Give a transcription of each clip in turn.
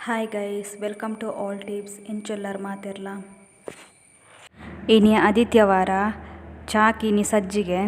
Hi guys, welcome to all tips. ಎಂಚೊಲ್ಲರ್ ಮಾತೆರ್ಲ. ಇನಿ ಆದಿತ್ಯವಾರ ಚಾಕಿನಿ ಸಜ್ಜಿಗೆ.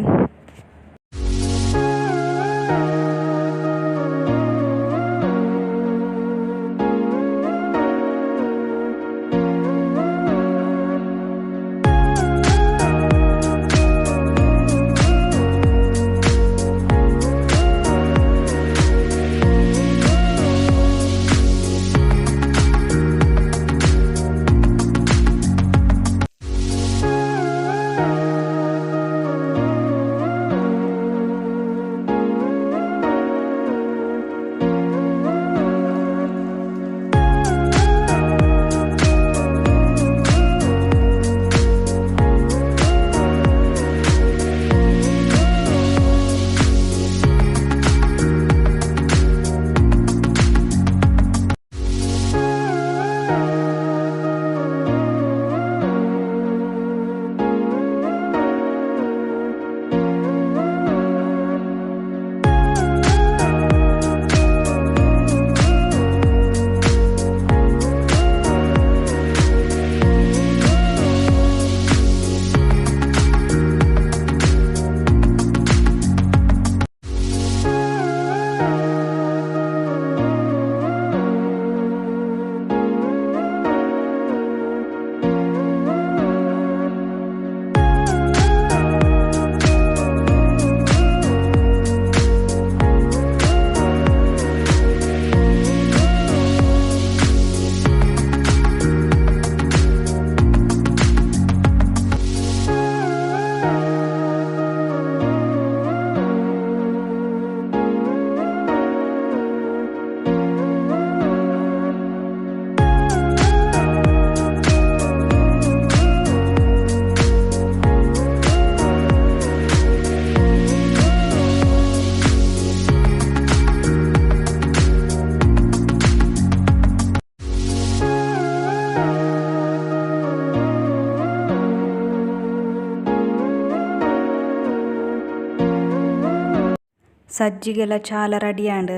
ಸಜ್ಜಿಗೆಲ ಚಾಲ ರೆಡಿ ಆಂಡ್.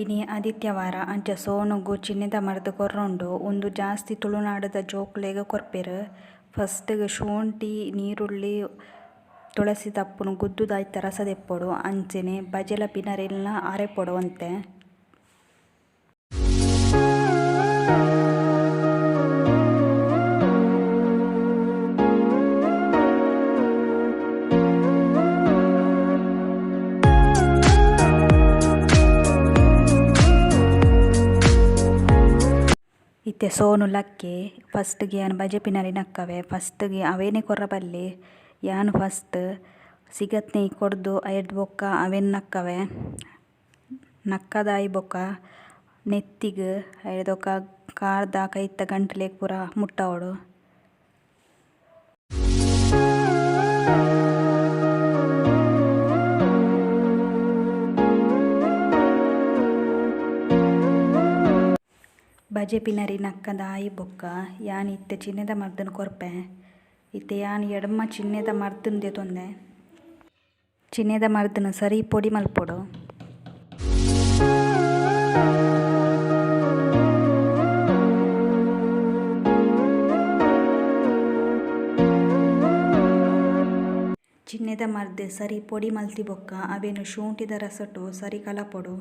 ಇನಿ ಆದಿತ್ಯವಾರ ಅಂಚ ಸೋನುಗು ಚಿನ್ನೆದ ಮರ್ದ್ ಕೊರೊಂಡು. ಉಂದು ಜಾಸ್ತಿ ತುಳುನಾಡುದ ಜೋಕುಲೆಗ್ ಕೊರ್ಪೆರ್. ಫಸ್ಟ್ ಗ್ ಶುಂಠಿ, ನೀರುಳ್ಳಿ, ತುಳಸಿ ತಪ್ಪುನು ಗುದ್ದುದು ಐತ ರಸ ದೆಪ್ಪೊಡು. ಅಂಚನೆ ಬಜೆಲ ಪಿನರಿನ್ಲ ಅರೆಪೊಡು ಒಂತೆ. ಇತ್ತೆ ಸೋನು ಲಕ್ಕೆ ಫಸ್ಟ್ ಗ್ ಯಾನ್ ಬಜೆ ಪಿನರಿ ನಕ್ಕವೆ. ಫಸ್ಟ್ ಗ್ ಅವೇನೆ ಕೊರ್ರ ಬಲ್ಲಿ. ಯಾನ್ ಫಸ್ಟ್ ಸಿಗತ್ ನೆಯ್ ಕೊರ್ದು ಐರ್ದ್ ಬೊಕ್ಕ ಅವೆನ್ ನಕ್ಕವೆ. ನಕ್ಕದಾಯಿ ಬೊಕ್ಕ ನೆತ್ತಿಗ್ ಐರ್ದ್ ಬೊಕ್ಕ ಕಾರ್ದ ಕೈತ ಗಂಟ್ಲೆಗ್ ಪೂರ ಮುಟ್ಟವೊಡು. ಬಜೆ ಪಿನರಿ ನಕ್ಕದಾಯಿ ಬೊಕ್ಕ ಯಾನ್ ಇತ್ತೆ ಚಿನ್ನೆದ ಮರ್ದನ್ ಕೊರ್ಪೆ. ಇತ್ತೆ ಯಾನ್ ಎಡ್ಮ ಚಿನ್ನೆದ ಮರ್ದನ್ ದೆತೊಂದೆ. ಚಿನ್ನೆದ ಮರ್ದನ್ ಸರಿ ಪೊಡಿ ಮಲ್ಪೊಡು. ಚಿನ್ನೆದ ಮರ್ದ್ ಸರಿ ಪೊಡಿ ಮಲ್ತಿ ಬೊಕ್ಕ ಅವೆನ್ ಶುಂಠಿದ ರಸಟು ಸರಿ ಕಲಪೊಡು.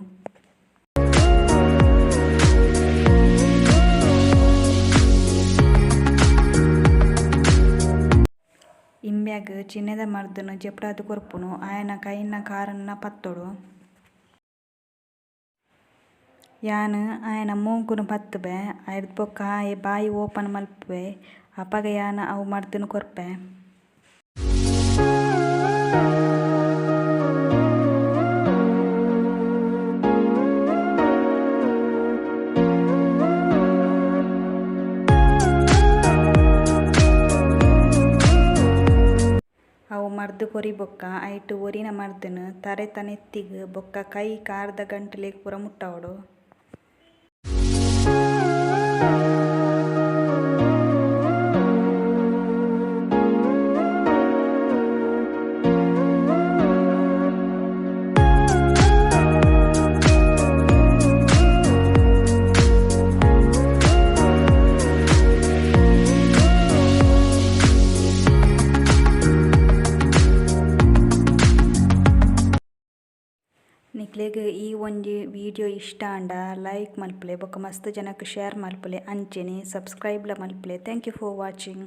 ಇಂಬ್ಯಾಗ್ ಚಿನ್ನೆದ ಮರ್ದನ್ ಜೆಪ್ಡಾದ್ ಕೊರ್ಪುನು. ಆಯನ ಕೈನ ಕಾರನ್ನ ಪತ್ತೊಡು. ಯಾನ್ ಆಯನ ಮೂಂಕುನು ಪತ್ತುಬೆ. ಐರ್ದ್ ಬೊಕ್ಕ ಆಯೆ ಬಾಯಿ ಓಪನ್ ಮಲ್ಪುವೆ. ಅಪಗ ಯಾನ್ ಅವು ಮರ್ದನ್ ಕೊರ್ಪೆ. ಅವು ಮರ್ದ್ ಕೊರಿ ಬೊಕ್ಕ ಐಟ್ ಒರಿನ ಮರ್ದನ್ ತರೆತ ನೆತ್ತಿಗ್ ಬೊಕ್ಕ ಕೈ ಕಾರ್ದ ಗಂಟ್ಲೆಗ್ ಪೂರ ಮುಟ್ಟವೊಡು. ನಿಕ್ಲೆಗ್ ಈ ಒಂಜಿ ವಿಡಿಯೋ ಇಷ್ಟ ಆಂಡ ಲೈಕ್ ಮಲ್ಪುಲೆ ಬೊಕ ಮಸ್ತ್ ಜನಕ್ ಶೇರ್ ಮಲ್ಪುಲೆ ಅಂಚನೆ ಸಬ್ಸ್ಕ್ರೈಬ್ ಲ ಮಲ್ಪುಲೆ. Thank you for watching.